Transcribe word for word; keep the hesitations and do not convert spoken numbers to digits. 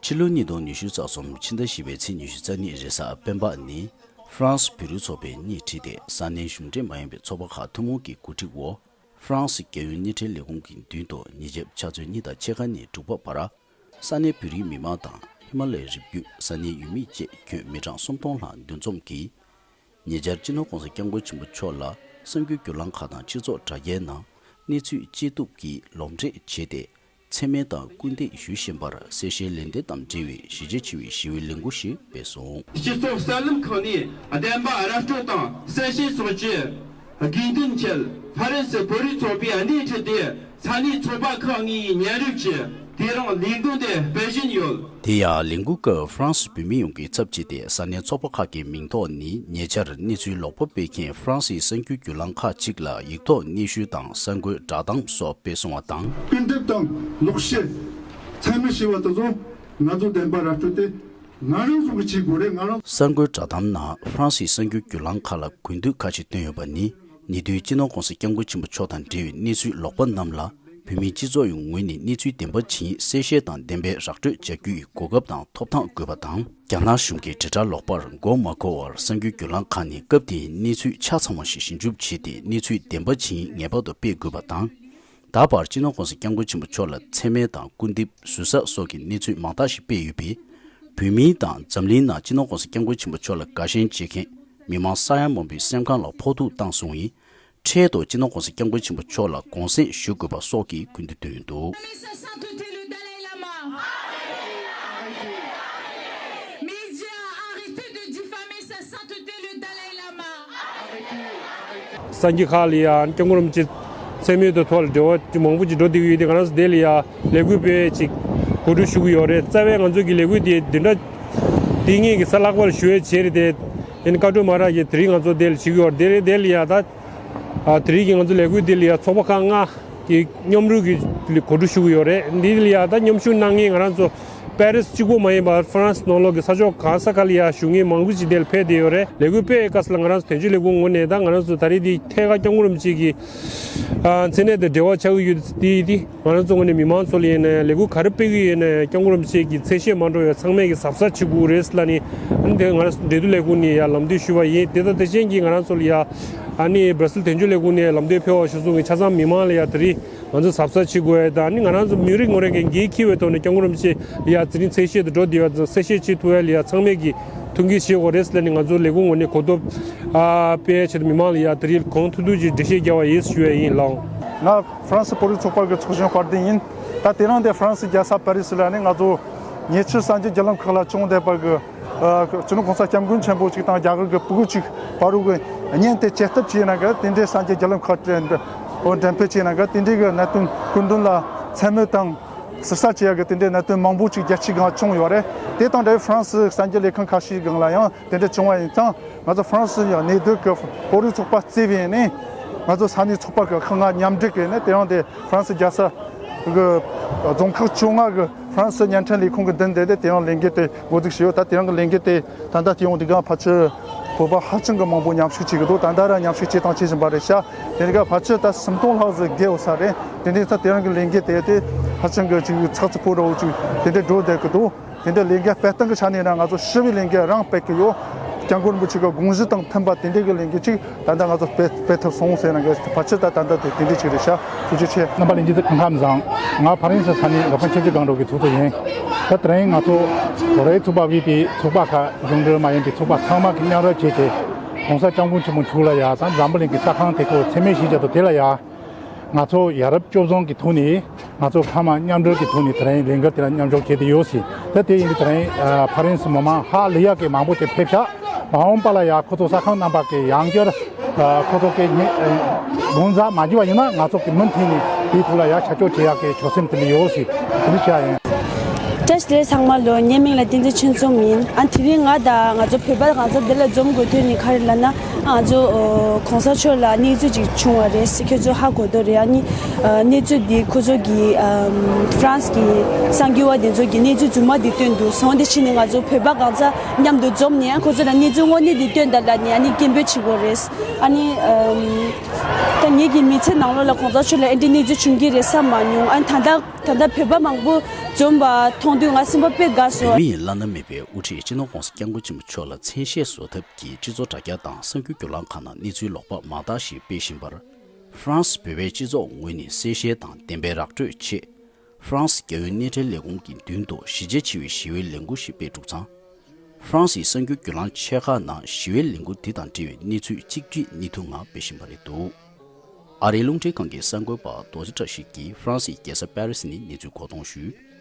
ཕྱི་ལོ་ཉིས་སྟོང་ཉི་ཤུ་རྩ་གསུམ་ཕྱི་ཟླ་བཞི་པའི་ཚེས་ཉི་ཤུ་རྩ་གཉིས་རེས་གཟའ་སྤེན་པ་ནི་ཧྥ་རན་སི་བོད་རིགས་ཚོགས་པས་སྣེ་ཁྲིད་དེ་ས་གནས་གཞུང་འབྲེལ་མ་ཡིན་པའི་ཚོགས་པ་ཁག་ཐུན་མོང་གི་གོ་སྒྲིག་འོག་ཧྥ་རན་སི་རྒྱལ་ཡོངས་རྙིང་ཁྲིད་ལས་ཁུངས་ཀྱི་མདུན་དུ་ཉེ་ཆར་ཕྱག་ཚོད་གཉིས་དང་ཕྱེད་ཀ་ནས་དྲུག་པ་བར། ས་གནས་བོད་རིགས་མི་མང་དང་ཧི་མ་ལའི་རི་རྒྱུད་ས་གནས་ཡུལ་མི་བཅས་ཁྱོན་མི་གྲངས་སུམ་སྟོང་ལྷག་འདུ་འཛོམས་ཀྱིས། ཉེ་ཆར་སྤྱི་ནོར་༸གོང་ས་༸སྐྱབས་མགོན་ཆེན་པོ་མཆོག་ལ་གསར་འགྱུར་བརྒྱུད་ལམ་ཁག་དང་སྤྱི་ཚོགས་དྲ་རྒྱའི་ནང་གནས་ཚུལ་ཅི་བཏུབ་ཀྱིས་ལོག་འགྲེལ་བྱས་ཏེ། མཚན་སྨད་དང་སྐུར་འདེབས་ཞུས་བཞིན་པར་གསལ་བཤད་ལན་འདེབས་དང་འབྲེལ་བའི་གཞི་རྒྱ་ཆེ་བའི་ཞི་བའི་ལས་འགུལ་ཞིག་སྤེལ་སོང་། སྤྱི་ཚོགས་གསར་ལམ་ཁག་ནས་བདེན་པ་ར་སྤྲོད་དང་གསལ་བཤད་སོགས་ཀྱི་དགོས་འདུན་ཆེད་ཧྥ་རན་སི་བོད་རིགས་ཚོགས་པའི་སྣེ་ཁྲིད་དེ་ས་གནས་ཚོགས་པ་ཁག་གཉིས་ཀྱི་མཉམ་རུབ་ཀྱིས་དེ་རིང་ལས་འགུལ་འདི་སྤེལ་བཞིན་ཡོད། དེ་ཡང་ལས་འགུལ་སྐབས་ཧྥ་རན་སི་བོད་མི་ཡོངས་ཀྱི་ཚབ་བྱས་ཏེ་ས་གནས་ཚོགས་པ་ཁག་གི་མིང་ཐོག་ནས་ཉེ་ཆར་གནས་ཚུལ་ལོག་པ་སྤེལ་མཁན་ཧྥ་རན་སིའི་གསར་འགྱུར་བརྒྱུད་ལམ་ཁག་ཅིག་ལ་ཡིག་ཐོག་སྙན་ཞུ་དང་གསར་འགོད་བསྒྲགས་གཏམ་སོགས་སྤེལ་སོང་བ་དང་། སྐུར་འདེབས་དང་ལོག་བཤད། མཚན་སྨད་ཞེས་པ་དེ་ཚོ་ང་ཚོ་བདེན་པ་ར་སྤྲོད་དེ་ང་རང་ཚོ་གི་བྱེད་དགོས་རེད། ང་རང་། གསར་འགོད་བསྒྲགས་གཏམ་ནང་ཧྥ་རན་སིའི་གསར་འགྱུར་བརྒྱུད་ལམ་ཁག་ལ་གུས་འདུད་ཁ་ཤས་བཏོན་ཡོད་པ་ནི། ཉེ་དུས་སྤྱི་ནོར་༸གོང་ས་༸སྐྱབས་མགོན་ཆེན་པོ་མཆོག་དང་འབྲེལ་བའི་གནས་ཚུལ་ལོག་པ་རྣམས་ལ་བོད་མིའི་སྤྱི་ཚོགས་ཡོངས་ངོས་ནས་གནས་ཚུལ་བདེན་པ་ཇི་ཡིན་གསལ་བཤད་དང་བདེན་པའི་ར་སྤྲོད་བྱ་རྒྱུ་ཡི་གོ་སྐབས་དང་ཐོབ་ཐང་དགོས་པ་དང་། རྒྱ་ནག་གཞུང་གིས་དྲིལ་བསྒྲགས་ལོག་པར་མགོ་མ་འཁོར་བར་གསར་འགྱུར་བརྒྱུད་ལམ་ཁག་ནས་སྐབས་དེའི་གནས་ཚུལ་ཆ་ཚང་བ་ཞིག་ཞིབ་འཇུག་བྱས་ཏེ་གནས་ཚུལ་བདེན་པ་ཇི་ཡིན་ངེས་པར་དུ་སྤེལ་དགོས་པ་དང་། ད་བར་སྤྱི་ནོར་༸གོང་ས་༸སྐྱབས་མགོན་ཆེན་པོ་མཆོག་ལ་མཚན་སྨད་དང་སྐུར་འདེབས་ཟུར་ཟ་སོགས་ཀྱི་གནས་ཚུལ་མང་དག་ཞིག་སྤེལ་ཡོད་པས། བོད་མིའི་དང་འཛམ་གླིང་ནང་སྤྱི་ནོར་༸གོང་ས་༸སྐྱབས་མགོན་ཆེན་པོ་མཆོག་ལ་དགའ་ཞེན་བྱེད་མཁན་མི་མང་ས་ཡ་མང་པོའི་སེམས་ཁམས་ལ་ཕོག་ཐུག་བཏང་སོང་ཡིན། འཕྲལ་དུ་སྤྱི་ནོར་༸གོང་ས་༸སྐྱབས་མགོན་ཆེན་པོ་མཆོག་ལ་དགོངས་སེལ་ཞུ་དགོས་པ་སོགས་ཀྱི་སྐུལ་འདེད་བཏོན་ཡོད་འདུག། Sa sainteté le Dalai Lama. Médias, arrêtez de diffamer sa sainteté le Dalai Lama. གསར་འགྱུར་ཁག་ལ་ཡང་སྐྱབས་མགོན་རིན་པོ་ཆེ་མཚན་སྨད་དང་ཐོག་ལ་འབྲེལ་བ་མང་པོ་ཅིག་འགྲོ་བསྡད་ཀྱི་ཡོད་དེ། ང་རང་ཚོ་དེ་ལ་ཡང་ལས་འགུལ་སྤེལ་ཅིག་གོ་སྒྲིག་ཞུ་གི་ཡོད་རེད། རྩ་བའི་ང་ཚོ་གི་ལས་འགུལ་དེ་འདི་འདྲ་དེ་ངེད་ཀྱི་ས་ལྷག་པར་ཞུ་ཡས་བྱས་རེད་དེ། ཡིན་བཀའ་འཁྲོལ་མ་རག་གི་དེ་རིང་ང་ཚོ་དེ་ལ་བྱེད་ཀྱི་ཡོད་རེད། དེ་རེད། དེ་ལ་ཡང་ད་ཨ་དེ་རིང་གི་ང་ཚོ་ལས་འགུལ་དེ་ལ་ཡང་ཚོགས་པ་ཁག་ལྔ་གི་མཉམ་རུབ་ཀྱི་གོ་སྒྲིག་ཞུ་གི་ཡོད་རེད། འདི་ལ་ཡང་ད་མཉམ་ཞུགས་གནང་མཁན་ང་རང་ཚོ་པེ་རིས་གཅིག་པོ་མ་ཡིན་པར་ཧྥ་རན་སི་ནང་ལོགས་ཀྱི་ས་ཕྱོགས་གང་ས་ག་ལ་ཡང་བཞུགས་མཁན་མང་པོ་ཅིག་དེ་ལ་ཕེབས་བསྡད་ཡོད་རེད། ལས་འགུལ་སྤེལ་སྐབས་སུ་ལ་ང་རང་ཚོ་དོན་གཅོད་ལས་ཁུངས་ངོས་ནས་ད་ང་རང་ཚོ་ད་རེས་འདི་ཐད་ཀར་སྐྱབས་མགོན་རིན་པོ་ཆེ་གི་ཨ་མཚན་གནས་དང་འབྲེལ་བ་ཆགས་ཀྱི་ཡོད་དེ། འདི་ང་རང་ཚོ་ངོས་ནས་མི་མང་ཚོ་ལ་ཡིན་ནའི་ལས་འགུལ་ག་རེ་སྤེལ་གྱི་ཡོད་ནའི་སྐྱབས་མགོན་རིན་པོ་ཆེ་གི་མཚན་ཤས་མ་འགྲོ་བའི་ཚང་མས་ཀྱི་གཟབ་གཟབ་བྱེད་དགོས་རེད་ལབ་ནས། ཨ་ནི་དེ་ང་རང་ཚོ་འབྲེལ་གཏུག་ལས་ཁུངས་ནས་ཡང་ལམ་སྟོན་ཞུས་པ་ཡིན། དེ་དང་དེ་བཞིན་གྱི་ང་རང་ཚོ་ལ་ཡང་ཨ་ནི་སྦྲ་སིལ་དོན་གཅོད་ལས་ཁུངས་ནས་ལམ་སྟོན་ཕེབས་པ་གཞིར་བཟུང་གི་ཆ་ཚང་མི་མང་ལ་ཡང་དེ་རིང་ང་ཚོ་གཟབ་གཟབ་བྱེད་དགོས་ཡ་དང་། ཨ་ནི་ང་རང་ཚོ་མི་རེ་ངོ་རེ་གི་འགན་འཁྱེར་བའི་ཐོག་ནས་སྐྱབས་མགོན་རིན་པོ་ཆེ་ལ་ཡང་དེ་རིང་མཚན་ཤས་དང་འགྲོ་བསྡད་པ་དང་གསལ་བཤད་བྱེད་ཐུབ་ཡ་ལ་ཡང་ཚང་མས་ཀྱི་ཐུགས་འགན་བཞེས་དགོས་རེད་ལབ་ནས་ང་ཚོ་ལས་ཁུངས་ངོས་ནས་གོ་ཐོབ་ཨ་སྤེལ་ཆེད་དུ་མི་མང་ལ་ཡང་དེ་རིང་གང་ཐུབ་ཐུབ་ཀྱིས་འགྲེལ་བཤད་རྒྱག་པ་ཡིན་ཞུ་ཡ་ཡིན་ལགས། ང་ཧྥ་རན་སི་བོད་རིགས་ཚོགས་པ་གི་ཚོགས་གཞོན་དཔལ་ལྡན་ཡིན། ད་དེ་རིང་འདི་ཧྥ་རན་སི་རྒྱལ་ས་པེ་རི་སི་ལ་ནི་ང་ཚོ་ཉེ་ཆར་གསར་འགྱུར་བརྒྱུད་ལམ་ཁག་ལ་བྱུང་བསྡད་པ་གི་ཨ་སྤྱི་ནོར་༸གོང་ས་༸སྐྱབས་མགོན་ཆེན་པོ་གཅིག་དང་རྒྱ་གར་གི་སྤུ་གུ་གཅིག་བར་དུ་གི་བརྙན་དེ་བཅད་ཐབས་བྱས་ན་གི་དེ་འདྲའི་གསར་འགྱུར་བརྒྱུད་ལམ་ཁག་འགྲེམས་འགྲེམས་འཕེལ་བྱས་ན་གི་དེ་འདྲའི་གི་གནད་དོན་སྐུ་མདུན་ལ་མཚན་སྨོད་དང་ཟུར་ཟ་བྱེད་ཡ་གི་དེ་འདྲའི་གནད་དོན་མང་པོ་ཅིག་རྒྱལ་སྤྱིའི་སྒང་བྱུང་ཡོད་རེད། དེ་དང་འབྲེལ་ཧྥ་རན་སི་གསར་འགྱུར་ལས་ཁང་ཁ་ཤས་སྒང་ལ་ཡང་དེ་འདྲ་བྱུང་བ་ཡིན་ཙང་། ང་ཚོ་ཧྥ་རན་སི་ཡང་གནས་སྡོད་ཀྱི་བོད་རིགས་ཚོགས་པ་གཙོས་པའི་ནས་ང་ཚོ་ས་གནས་ཚོགས་པ་ཁག་ཁག་ལྔ་མཉམ་འབྲེལ་གྱིས་ནས་དེ་རིང་དེ་ཧྥ་རན་སི་རྒྱལ་ས་གི་རྫོང་ཁག་བཅོ་ལྔ་གི་ཧྥ་རན་སི་བརྙན་འཕྲིན་ལས་ཁུངས་ཀྱི་མདུན་དེ་དེ་དེ་རིང་ལས་འགུལ་དེ་འགོ་འཛུགས་བྱས་ཡོད། ད་དེ་རིང་གི་ལས་འགུལ་དེ་ད་ལྟ་སྤྱི་ཡོངས་འདི་ག་ཕལ་ཆེར་བོད་པ་ཧ་ཅང་གི་མང་པོ་མཉམ་ཞུགས་བྱེད་ཀྱི་འདུག། ད་ལྟ་ར་མཉམ་ཞུགས་བྱེད་དང་བྱེད་བཞིན་པ་རེད་ཤག། དེ་ནས་ག་ཕལ་ཆེར་ད་སུམ་སྟོང་ལྷག་ཙམ་བརྒལ་ཡོད་ས་རེད། དེ་འདྲའི་ཚེ་དེ་རིང་གི་ལས་འགུལ་དེ་དེ་ཧ་ཅང་གི་ཅིག་ཚགས་ཚུད་པོ་འདྲ་བོ་ཅིག་དེ་འདྲའི་འགྲོ་བསྡད་ཀྱི་འདུག། དེ་འདྲའི་ལས་འགུལ་སྤེལ་སྟངས་ཀྱི་ཆ་ནས་ན་ང་ཚོ་ཞི་བའི་ལས་འགུལ་རང་སྤེལ་གྱི་ཡོད། སྐྱབས་མགོན་རིན་པོ་ཆེ་གི་དགོངས་གཞི་དང་མཐུན་པ་དེ་འདྲའི་གི་ལས་འགུལ་ཅིག་ད་ལྟ་ང་ཚོ་སྤེལ་སྤེལ་ཐུབ་སོང་ཟེར་ན་གི་ཕལ་ཆེར་ད་ད་ལྟ་དེ་དེ་འདྲའི་ཅིག་རེད་ཤག། ཐུགས་རྗེ་ཆེ། རྣམ་པ་ལྷན་རྒྱས་ཚོ་སྐུ་ཁམས་བཟང་། ང་ཕ་རན་སི་ས་གནས་རོགས་ཁྱིམ་ཆེ་སྒང་དྲུག་གི་ཚོགས་གཙོ་ཡིན། ད་དེ་རིང་ང་ཚོ་བོད་རིགས་ཚོགས་པ་བརྒྱུད་དེ་ཚོགས་པ་ཁག་གཞུང་འབྲེལ་མ་ཡིན་པའི་ཚོགས་པ་ཚང་མ་གི་མཉམ་རུབ་བྱས་ཏེ་༸གོང་ས་༸སྐྱབས་མགོན་ཆེན་པོ་མཆོག་ལ་ཡ་དང་འཛམ་བུ་གླིང་གི་ས་ཁང་དེ་ཁོ་མཚན་སྨད་ཞིག་བྱ་དུ་དེ་ལ་ཡ། ང་ཚོ་ཡ་རབས་སྤྱོད་བཟང་གི་ཐོག་ནས་ང་ཚོ་ཚང་མ་མཉམ་འབྲེལ་གྱི་ཐོག་ནས་དེ་རིང་ལས་འགུལ་དེ་ལ་མཉམ་ཞུགས་བྱས་ཏེ་ཡོད་ཟེར། ད་དེ་ཡིན་དུས་དེ་རིང་ཨ་ཕ་རན་སི་མི་མང་ཧ་ལས་ཡག་གི་མང་པོ་ཅིག་ཕེབས་ཤག། མ་འོངས་པ་ལ་ཡ་ཁོ་ཚོ་ས་ཁང་རྣམ་པ་གི་ཡང་བསྐྱར་ཨ་ཁོ་ཚོ་གི་ཉེ་ཨ་དགོངས་ཟ་མ་བྱས་པ་ཡིན་ན་ང་ཚོ་གི་མུ་མཐུད་ནས་དེའི་ཐོག་ལ་ཡ་ཆ་འཇོག་བྱེད་ཡག་གི་ཆོད་སེམས་དེ་འདྲ་ཡོད་ཟེར་དེ་འདྲ་བཤད་ཡ་ཡིན། བཀྲ་ཤིས་བདེ་ལེགས་ཚང་མ་ལོ། ངའི་མིང་ལ་བསྟན་འཛིན་ཆོས་འཛོམས་ཡིན། ཨ་དེ་རིང་ང་དང་ང་ཚོ་བོད་པ་གང་ཚོ་འདི་ལ་འཛོམས་དགོས་དོན་ནི་ག་རེ་ལབ་ན། ང་ཚོ་ཨོ་གོང་ས་མཆོག་ལ་གནས་ཚུལ་ཅིག་བྱུང་བ་རེད། ཁྱོད་ཚོ་ཧ་གོ་དོ་རེད། ཨ་ནི་ཨ་གནས་ཚུལ་འདི་ཁོ་ཚོ་གི་ཨམ་ཧྥ་རན་སི་གི་གསར་འགྱུར་བ་དེ་ཚོ་གི་གནས་ཚུལ་རྫུན་མ་འདི་བཏོན་འདུག་སོང་། དེ་ཕྱིན་ནས་ང་ཚོ་བོད་པ་གང་ཚ་མཉམ་དུ་འཛོམས་ནས་ཨ་ཁོ་ཚོ་ལ་གནས་ཚུལ་དངོས་གནས་འདི་བཏོན་དང་ལབ་ནས་ཨ་ནི་སྐད་འབོད་བྱེད་དགོས་རེད། ཨ་ནི་ཨམ་ད་ངེད་ཀྱི་མི་ཚེ་ནང་ལོགས་ལ་གོང་ས་མཆོག་ལ་ཨེ་འདྲའི་གནས་ཚུལ་བྱུང་གི་རེད་བསམ་མ་མྱོང་། ཨ་ནི་ད་ལྟ་ད་ལྟ་བོད་པ་མང་པོ་འཛོམས་པ་མཐོང་དུས། ང་སེམས་པ་དཔེ་དགའ་སོང་། བོད་མི་ཡི་བླ་ན་མེད་པའི་དབུ་ཁྲིད་སྤྱི་ནོར་༸གོང་ས་༸སྐྱབས་མགོན་ཆེན་པོ་མཆོག་ལ་མཚན་ཤས་བཟོ་ཐབས་ཀྱིས་སྤྱི་ཚོགས་དྲ་རྒྱ་དང་གསར་འགྱུར་བརྒྱུད་ལམ་ཁག་ནང་གནས་ཚུལ་ལོག་པ་མང་དག་ཞིག་སྤེལ་བཞིན་པར། ཧྥ་རན་སི་བོད་པའི་སྤྱི་ཚོགས་ངོས་ནས་གསལ་བཤད་དང་བདེན་པའི་ར་སྤྲོད་ཆེད། ཧྥ་རན་སི་རྒྱལ་ཡོངས་སྣེ་ཁྲིད་ལས་ཁུངས་ཀྱི་མདུན་དུ་གཞིས་བྱེས་ཆེ་བའི་ཞི་བའི་ལས་འགུལ་ཞིག་སྤེལ་འདུག་ཙང་། ཧྥ་རན་སིའི་གསར་འགྱུར་བརྒྱུད་ལམ་ཆེ་ཁག་ནང་ཞི་བའི་ལས་འགུལ་འདི་དང་འབྲེལ་བའི་གནས་ཚུལ་གཅིག་སྒྲིལ་གནས་ཐུབ་ངང་སྤེལ་བཞིན་པ་རེད་འདུག་ཨ་རིའི་རླུང་འཕྲིན་ཁང་གི་གསར་འགོད་པ་རྡོ་རྗེ་བཀྲ་ཤིས་ཀྱིས་ཧྥ་རན་སིའི་རྒྱལ་ས་པེ་རི་སི་ནས་གནས་ཚུལ་མགོ་རྟོགས་ཞུས།